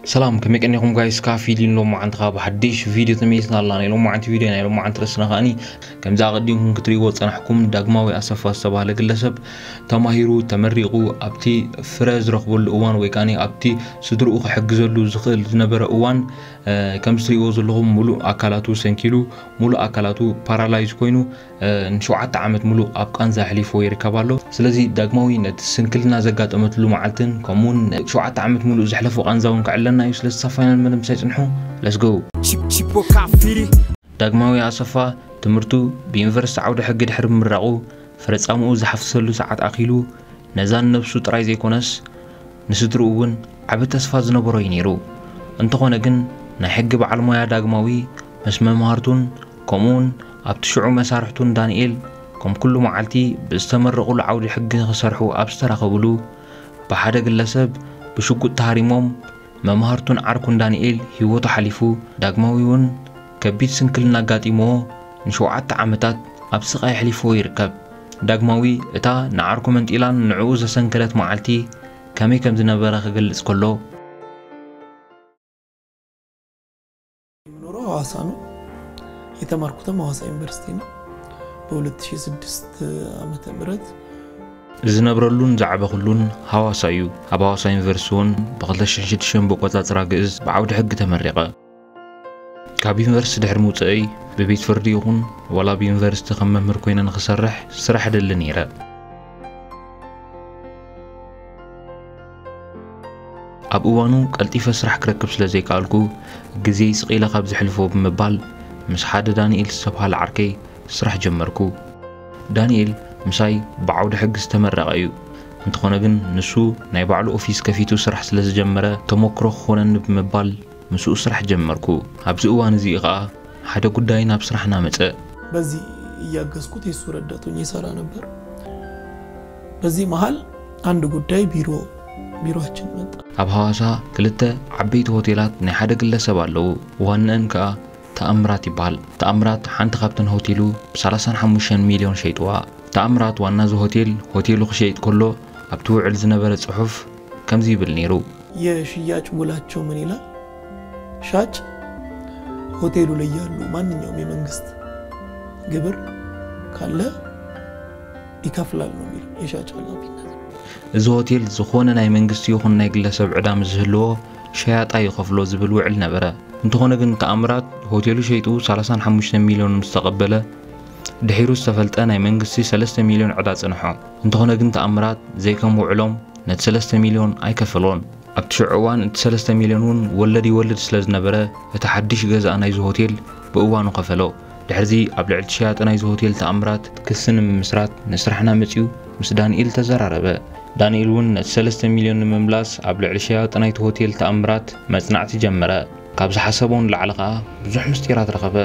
ሰላም፣ ከመይ ቀኒኹም ጋይስ? ካፊሊን ሎማዓንቲ ካብ ሓድሽ ቪድዮ ተመይስና ኣላ። ናይ ሎማዓንቲ ቪድዮ፣ ናይ ሎማዓንቲ ርእስና ከኣኒ ከምዚ ኣቐዲምኩም ክትርእይዎ ዝጸናሕኩም ዳግማዊ ኣሰፋ ዝተባህለ ግለሰብ ተማሂሩ ተመሪቑ ኣብቲ ፍረ ዝረኽበሉ እዋን ወይ ከኣኒ ኣብቲ ስድርኡ ክሕግዘሉ ዝኽእል ዝነበረ እዋን፣ እ፣ ከም እትርእይዎ ዘለኹም ሙሉእ ኣካላቱ ሰንኪሉ፣ ሙሉእ ኣካላቱ ፓራላይዝ ኮይኑ፣ እ፣ ንሸውዓተ ዓመት ሙሉእ ኣብ ቃንዛ ኣሕሊፍዎ ይርከብ ኣሎ። ስለዚ ዳግማዊ ነቲ ስንክልና ዘጋጠመትሉ መዓልትን ከምኡውን ሸውዓተ ዓመት ሙሉእ ዘሕለፎ ቃንዛ እውን ከዕለልና እዩ። ስለዚ ሳብ ፋይናል መደምሳይ ጽንሑ። Let's go። Chip- Chipo Kafiri. ዳግማዊ ኣሰፋ ትምህርቱ ብዩኒቨርሲቲ ዓውደ ሕጊ ድሕሪ ምምራቑ፣ ፍረጻምኡ ዝሓፍሰሉ ሰዓት ኣኺሉ፣ ነዛን ነብሱ ጥራይ ዘይኮነስ፣ ንስድርኡ እውን ዓቢ ተስፋ ዝነበሮ እዩ ነይሩ። እንተኾነ ግን፣ ናይ ሕጊ በዓል ሞያ ዳግማዊ ምስ መማህርቱን ከምኡውን ኣብቲ ሽዑ መሳርሕቱን ዳንኤል፣ ከም ኩሉ መዓልቲ ብዝተመረቑሉ ዓውዲ ሕጊ ክሰርሑ ኣብ ዝተራኸቡሉ፣ ብሓደ ግለሰብ ብሽጉጥ ተሃሪሞም መማህርቱን ዓርኩን ዳንኤል ህይወቱ ሓሊፉ፣ ዳግማዊ እውን ከቢድ ስንክልና ኣጋጢምዎ ንሸውዓተ ዓመታት ኣብ ስቓይ ኣሕሊፍዎ ይርከብ። ዳግማዊ እታ ንዓርኩ መንጢላን ንዕኡ ዘሰንከለት መዓልቲ ከመይ ከም ዝነበረ ክገልጽ ከሎ፣ የምኖረው ሐዋሳ ነው። የተማርኩትም ሐዋሳ ዩኒቨርሲቲ ነው። በ2006 ዓመተ ምህረት ዝነብረሉን ዝዓበኹሉን ሃዋሳ እዩ። ኣብ ሃዋሳ ዩኒቨርሲቲ እውን ብ2006 ብቆጻጽራ ግእዝ ብዓውዲ ሕጊ ተመሪቐ። ካብ ዩኒቨርሲቲ ድሕሪ ምውፅአይ ብቤት ፍርዲ ይኹን ዋላ ኣብ ዩኒቨርሲቲ ከም መምህር ኮይነ ንክሰርሕ ስራሕ ደሊ ነይረ። ኣብ እዋኑ ቀልጢፈ ስራሕ ክረክብ ስለ ዘይከኣልኩ፣ ግዜይ ስቕ ኢለ ካብ ዘሕልፎ ብምባል፣ ምስ ሓደ ዳንኤል ዝተባህለ ዓርከይ ስራሕ ጀመርኩ። ዳንኤል ምሳይ ብዓውዲ ሕጊ ዝተመረቐ እዩ። እንተኾነ ግን፣ ንሱ ናይ ባዕሉ ኦፊስ ከፊቱ ስራሕ ስለ ዝጀመረ፣ ተመክሮ ክኾነኒ ብምባል ምስኡ ስራሕ ጀመርኩ። ኣብዚ እዋን እዚ ኸኣ ሓደ ጉዳይ ናብ ስራሕና መጸ። በዚህ እያገዝኩት የሱ ረዳት ሆኜ እሰራ ነበር። በዚህ መሃል አንድ ጉዳይ ቢሮ ቢሮአችን መጣ። ኣብ ሃዋሳ ክልተ ዓበይቲ ሆቴላት ናይ ሓደ ግለሰብ ኣለዉ። ዋንአን ከኣ ተኣምራት ይበሃል። ተኣምራት ሓንቲ ካብተን ሆቴሉ ብ35 ሚልዮን ሸይጥዋ። ተኣምራት ዋና እዚ ሆቴል ሆቴሉ ክሸይጥ ከሎ ኣብቲ ውዕል ዝነበረ ጽሑፍ ከምዚ ይብል ነይሩ። የሽያጭ ውላቸው ምን ይላል? ሻጭ ሆቴሉ ላይ ያሉ ማንኛውም የመንግስት ግብር ካለ ይከፍላል ነው የሚለው የሻጭ ኃላፊነት። እዚ ሆቴል ዝኾነ ናይ መንግስቲ ይኹን ናይ ግለሰብ ዕዳ ምስ ዝህልዎ ሸያጣ ይኸፍሎ ዝብል ውዕል ነበረ። እንተኾነ ግን ተኣምራት ሆቴሉ ሸይጡ 35 ሚልዮን ምስ ተቐበለ፣ ድሒሩ ዝተፈልጠ ናይ መንግስቲ 3 ሚልዮን ዕዳ ጽንሖ። እንተኾነ ግን ተኣምራት ዘይከም ውዕሎም ነቲ 3 ሚልዮን ኣይከፈሎን። ኣብቲ ሽዑ እዋን እቲ 3 ሚልዮን እውን ወለድ ይወልድ ስለ ዝነበረ፣ እቲ ሓድሽ ገዛእ ናይዚ ሆቴል ብእዋኑ ከፈሎ። ድሕርዚ ኣብ ልዕሊ ሸያጢ ናይዚ ሆቴል ተኣምራት ክሲ ንምምስራት ንስራሕና መጺኡ ምስ ዳንኤል ተዘራረበ። ዳንኤል እውን ነቲ 3 ሚልዮን ንምምላስ ኣብ ልዕሊ ሸያጢ ናይቲ ሆቴል ተኣምራት መጽናዕቲ ጀመረ። ካብ ዝሓሰቦ ንላዕሊ ከኣ ብዙሕ ምስጢራት ረኸበ።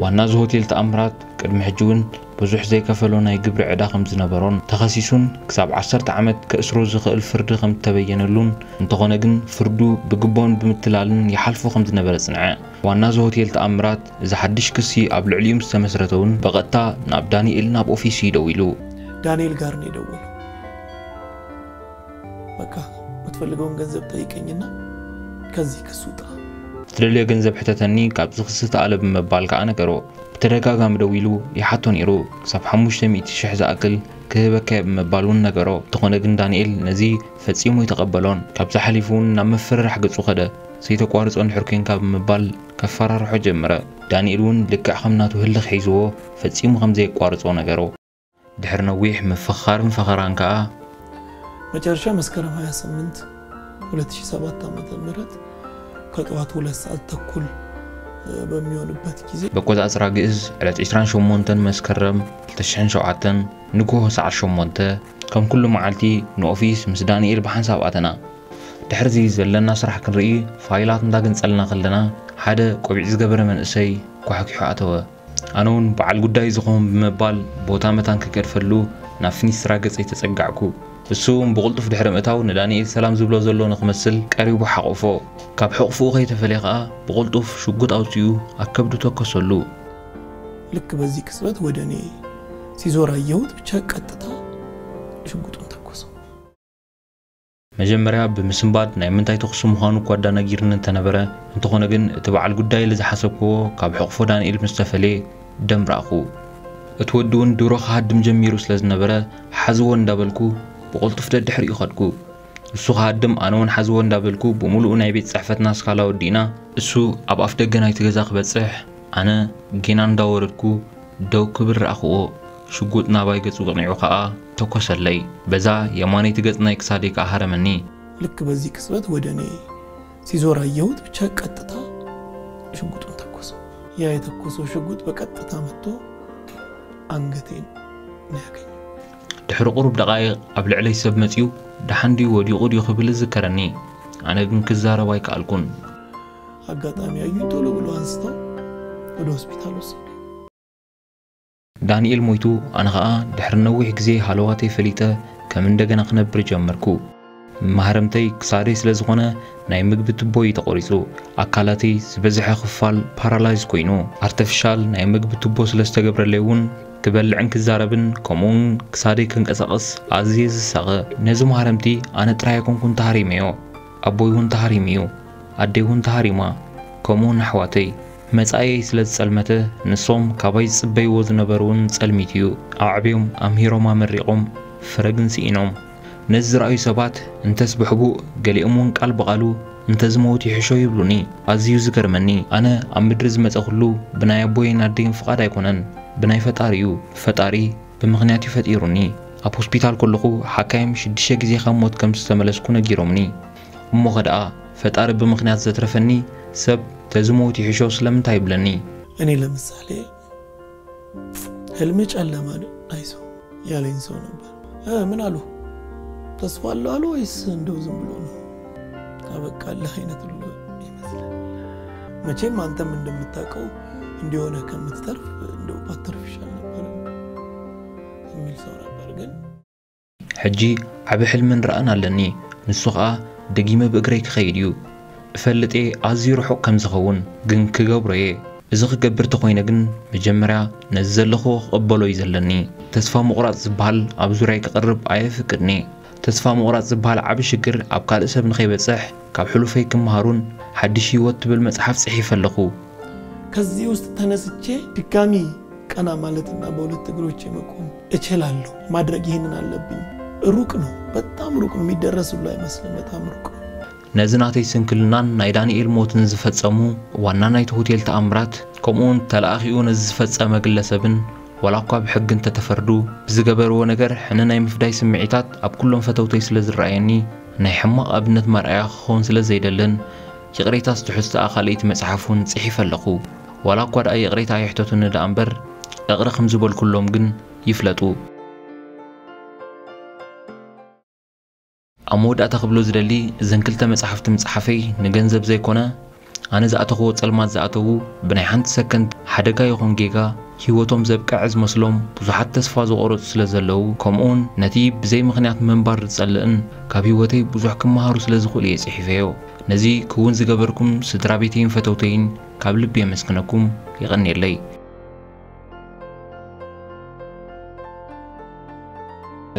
ዋና እዚ ሆቴል ተኣምራት ቅድሚ ሕጂ እውን ብዙሕ ዘይከፈሎ ናይ ግብሪ ዕዳ ከም ዝነበሮን ተኸሲሱን ክሳብ ዓሰርተ ዓመት ከእስሮ ዝኽእል ፍርዲ ከም እተበየነሉን፣ እንተኾነ ግን ፍርዱ ብግቦን ብምትላልን ይሓልፎ ከም ዝነበረ ጽንዐ። ዋና እዚ ሆቴል ተኣምራት እዚ ሓድሽ ክሲ ኣብ ልዕሊኡ ምስ ተመስረተ እውን ብቐጥታ ናብ ዳንኤል ናብ ኦፊሱ እዩ ደዊሉ። ዳንኤል ጋር ነው የደወለው። በቃ የምትፈልገውን ገንዘብ ጠይቀኝና ከዚህ ክስ ውጣ። ትደልዮ ገንዘብ ሕተተኒ፣ ካብዚ ክሲ ተኣለ ብምባል ከኣ ነገሮ። ብተደጋጋሚ ደዊሉ ይሓቶ ነይሩ። ክሳብ ሓሙሽተ ሚእቲ ሽሕ ዝኣክል ክህበካ እየ ብምባል እውን ነገሮ። እንተኾነ ግን ዳንኤል ነዚ ፈጺሙ ኣይተቐበሎን። ካብዚ ሓሊፉ እውን ናብ ምፍርራሕ ገጹ ከደ። ዘይተቋርጾ እንድሕር ኮንካ ብምባል ከፈራርሖ ጀመረ። ዳንኤል እውን ልክዕ ከም ናቱ ህልኽ ሒዝዎ ፈጺሙ ከም ዘየቋርጾ ነገሮ። ድሕሪ ነዊሕ ምፍኻርን ፈኸራን ከኣ መጨረሻ መስከረም 28 2007 ዓመተ ምህረት ከጠዋት ሁለት ሰዓት ተኩል በሚሆንበት ጊዜ በቆጻጽራ ግእዝ ዕለት 28 መስከረም 2007 ንግሆ ሰዓት ሸሞንተ ከም ኩሉ መዓልቲ ንኦፊስ ምስ ዳንኤል ብሓንሳብ ኣተና። ድሕርዚ ዘለና ስራሕ ክንርኢ ፋይላት እንዳገንጸልና ከለና ሓደ ቆቢዕ ዝገበረ መንእሰይ ኳሕኪሑ ኣተወ። ኣነ እውን በዓል ጉዳይ ዝኸውን ብምባል ቦታ መታን ክገድፈሉ ናብ ፍኒስትራ ገጸይ ተጸጋዕኩ። እሱ እውን ብቕልጡፍ ድሕሪ ምእታው ንዳንኤል ሰላም ዝብሎ ዘሎ ንኽመስል ቀሪቡ ሓቖፎ። ካብ ሕቑፍኡ ከይተፈለየ ከኣ ብቕልጡፍ ሽጉጥ ኣውጺኡ ኣብ ከብዱ ተኮሰሉ። ልክ በዚህ ቅጽበት ወደ እኔ ሲዞር አየሁት። ብቻ ቀጥታ ሽጉጡን ተኮሰው። መጀመርያ ብምስንባድ ናይ ምንታይ ተኹሲ ምዃኑ እኳ ኣዳናጊርኒ እንተነበረ፣ እንተኾነ ግን እቲ በዓል ጉዳይ ኢለ ዝሓሰብክዎ ካብ ሕቕፎ ዳንኤል ምስ ተፈልየ ደም ረኣኹ። እቲ ወዲ እውን ድሮ ክሃድም ጀሚሩ ስለ ዝነበረ፣ ሓዝዎ እንዳበልኩ ብቕልጡፍ ደድሕሪኡ ኸድኩ። እሱ ክሃድም ኣነ እውን ሓዝዎ እንዳበልኩ ብምሉኡ ናይ ቤት ጽሕፈትና ስካላ ወዲእና፣ እሱ ኣብ ኣፍ ደገ ናይቲ ገዛ ክበጽሕ ኣነ ጌና እንዳወረድኩ ደው ክብል ረኣኽዎ። ሽጉጥ ናባይ ገጹ ቅኒዑ ኸኣ ተኮሰለይ። በዛ የማነይቲ ገጽ ናይ ክሳደይ ከኣ ሃረመኒ። ልክ በዚህ ቅጽበት ወደ እኔ ሲዞር አየሁት። ብቻ ቀጥታ ሽጉጡን ተኮሰ። ያ የተኮሰው ሽጉጥ በቀጥታ መጥቶ አንገቴን ነው ያገኘው። ድሕሪ ቁሩብ ደቓይቕ ኣብ ልዕለይ ሰብ መጺኡ፣ ደሓን ድዩ ወዲቑ ድዩ ክብል እዝከረኒ። ኣነ ግን ክዛረብ ኣይከኣልኩን። አጋጣሚ አዩኝ፣ ቶሎ ብሎ አንስተው ወደ ሆስፒታል ወሰዱ። ዳንኤል ሞይቱ፣ ኣነ ኸኣ ድሕሪ ነዊሕ ግዜ ሃለዋተይ ፈሊጠ ከም እንደገና ክነብር ጀመርኩ። ማህረምተይ ክሳደይ ስለ ዝኾነ ናይ ምግቢ ቱቦ እዩ ተቖሪጹ። ኣካላተይ ዝበዝሐ ክፋል ፓራላይዝ ኮይኑ፣ ኣርተፊሻል ናይ ምግቢ ቱቦ ስለ ዝተገብረለይ እውን ክበልዕን ክዛረብን ከምኡውን ክሳደይ ክንቀሳቐስ ኣዝየ ዝሳቐ። ነዚ ማህረምቲ ኣነ ጥራይ ኣይኮንኩን ተሃሪመዮ፣ ኣቦይ እውን ተሃሪሙ እዩ። ኣደይ እውን ተሃሪማ፣ ከምኡውን ኣሕዋተይ። መጻኢየይ ስለ ዝጸልመተ፣ ንሶም ካባይ ዝጽበይዎ ዝነበሩ እውን ጸልሚቱ እዩ። ኣዕብዮም፣ ኣምሂሮም፣ ኣመሪቖም፣ ፍረ ግን ስኢኖም። ነዚ ዝረኣዩ ሰባት፣ እንተስ ብሕቡእ፣ ገሊኦም እውን ቃል ብቓሉ፣ "እንተ ዝመውት ይሕሾ" ይብሉኒ። ኣዝዩ ዝገርመኒ፣ ኣነ ኣብ ምድሪ ዝመጸ ኩሉ ብናይ ኣቦይን ኣደይን ፍቓድ ኣይኮነን፣ ብናይ ፈጣሪ እዩ። ፈጣሪ ብምኽንያት እዩ ፈጢሩኒ። ኣብ ሆስፒታል ከለኹ፣ ሓካይም ሽዱሽተ ግዜ ካብ ሞት ከም ዝተመለስኩ ነጊሮምኒ። እሞኸ ደኣ፣ ፈጣሪ ብምኽንያት ዘትረፈኒ ሰብ ተዝሞት ይሕሾ ስለምንታይ ይብለኒ? እኔ ለምሳሌ፣ "ህልም ጨለማ ነው አይዞህ" ያለኝ ሰው ነበር። "እ፣ ምን አሉ? ተስፋ አለው አሉ ወይስ እንደው ዝም ብሎ ነው? አበቃልህ" አይነት ሁሉ ይመስላል። መቼም አንተም እንደምታውቀው እንዲሆነ ከምትተርፍ እንደው ባትተርፍ ይሻል ነበር የሚል ሰው ነበር። ግን ሕጂ ዓቢ ሕልምን ራእን ኣለኒ። ንሱ ኸኣ ደጊመ ብእግረይ ክኸይድ እዩ። እፈልጥ እየ ኣዝዩ ርሑቕ ከም ዝኸውን፣ ግን ክገብሮ እየ። እዚ ክገብር ተኾይነ ግን መጀመርያ ነዚ ዘለኽዎ ክቕበሎ እዩ ዘለኒ። ተስፋ ምቑራጽ ዝበሃል ኣብ ዙርያይ ክቐርብ ኣየፍቅድን እየ። ተስፋ ምቑራጽ ዝበሃል ዓቢ ሽግር ኣብ ካልእ ሰብ ንኸይበጽሕ ካብ ሕሉፈይ ክመሃሩን ሓድሽ ህይወት ትብል መጽሓፍ ጽሒፈ ኣለኹ። ከዚህ ውስጥ ተነስቼ ድጋሚ ቀና ማለትና በሁለት እግሮቼ መቆም እችላለሁ። ማድረግ ይሄንን አለብኝ። ሩቅ ነው፣ በጣም ሩቅ ነው። የሚደረስ ሁሉ አይመስልም። በጣም ሩቅ ነው። ነዚ ናተይ ስንክልናን ናይ ዳንኤል ሞትን ዝፈጸሙ ዋና ናይቲ ሆቴል ተኣምራት፣ ከምኡውን ተለኣኺኡ ነዚ ዝፈጸመ ግለሰብን፣ ዋላ እኳ ብሕጊ እንተተፈርዱ፣ ብዝገበርዎ ነገር ሕነ ናይ ምፍዳይ ስምዒታት ኣብ ኩሎም ፈተውተይ ስለ ዝረኣየኒ፣ ናይ ሕማቕ ኣብነት መርኣያ ክኸውን ስለ ዘይደልን፣ ይቕሬታ ዝትሕዝቶ ካልኣይቲ መጽሓፍ እውን ጽሒፈ ኣለኹ። ዋላ እኳ ደኣ ይቕሬታ ኣይሕተቱኒ ደኣ እምበር፣ ይቕረ ከም ዝበልኩሎም ግን ይፍለጡ። ኣብ መወዳእታ ክብሎ ዝደሊ፣ እዘን ክልተ መጻሕፍቲ ምጽሓፈይ ንገንዘብ ዘይኮነ፣ ኣነ ዝኣተኽዎ ጸልማት ዝኣተዉ፣ ብናይ ሓንቲ ሰከንድ ሓደጋ ይኹን ጌጋ፣ ህይወቶም ዘብቅዐ ዝመስሎም ብዙሓት ተስፋ ዝቖረጹ ስለ ዘለዉ፣ ከምኡውን ነቲ ብዘይ ምኽንያት ምንባር ዝጸልእን ካብ ህይወተይ ብዙሕ ክመሃሩ ስለ ዝኽእሉ እየ ጽሒፈዮ። ነዚ ክውን ዝገበርኩም ስድራ ቤተይን ፈተውተይን ካብ ልቢ የመስግነኩም። የቐንየለይ።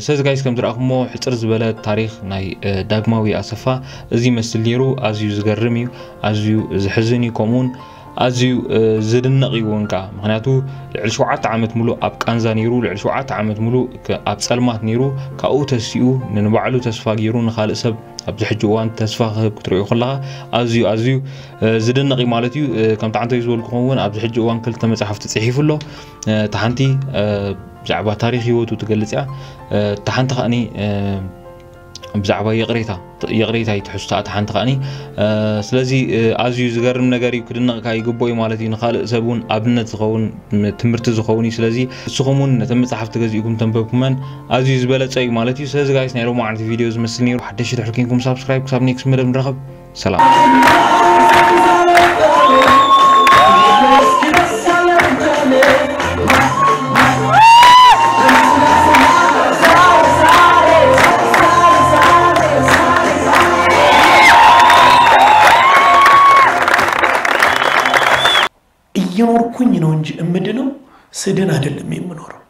ስለዚ ጋይስ፣ ከም ዝረኣኹሞ ሕጽር ዝበለ ታሪኽ ናይ፣ እ፣ ዳግማዊ ኣሰፋ እዚ ይመስል ነይሩ። ኣዝዩ ዝገርም እዩ፣ ኣዝዩ ዝሕዝን እዩ። ከምኡውን ኣዝዩ፣ እ፣ ዝድነቕ እዩ እውን ከኣ። ምኽንያቱ ልዕሊ ሸውዓተ ዓመት ሙሉእ ኣብ ቃንዛ ነይሩ፣ ልዕሊ ሸውዓተ ዓመት ሙሉእ ከ-፣ ኣብ ጸልማት ነይሩ። ካብኡ ተሲኡ ንንባዕሉ ተስፋ ገይሩ ንኻልእ ሰብ ኣብዚ ሕጂ እዋን ተስፋ ክህብ ክትሪኦ ከለኻ ኣዝዩ፣ ኣዝዩ፣ እ፣ ዝድነቕ እዩ ማለት እዩ። እ፣ ከምቲ ዓንተይ ዝበልኩኹም እውን ኣብዚ ሕጂ እዋን ክልተ መጻሕፍቲ ጽሒፉ ኣሎ። እ፣ እታ ሓንቲ፣ እ፣ ብዛዕባ ታሪኽ ህይወቱ ትገልጽ እያ። እ፣ እታ ሓንቲ ከኣኒ፣ እ፣ ብዛዕባ ይቕሬታ፣ ይቕሬታ እዩ ትሕዝቶኣ እታ ሓንቲ ከኣኒ። እ፣ ስለዚ፣ እ፣ ኣዝዩ ዝገርም ነገር እዩ፣ ክድነቕ ከኣ ይግብኦ እዩ ማለት እዩ። ንኻልእ ሰብ እውን ኣብነት ዝኸውን፣ ም-፣ ትምህርቲ ዝኸውን እዩ። ስለዚ ንስኹም እውን ነተን መጻሕፍቲ ገዚእኩም ተንበብኩመን ኣዝዩ ዝበለጸ እዩ ማለት እዩ። ስለዚ ጋይስ፣ ናይ ሎማዓንቲ ቪድዮ ዝመስል ነይሩ። ሓደሽቲ ድሕሪ ኮንኩም ሳብስክራይብ፣ ክሳብ ኔክስት መደብ ንራኸብ። ሰላም። እየኖርኩኝ ነው እንጂ እምድነው፣ ስድን አይደለም የምኖረው።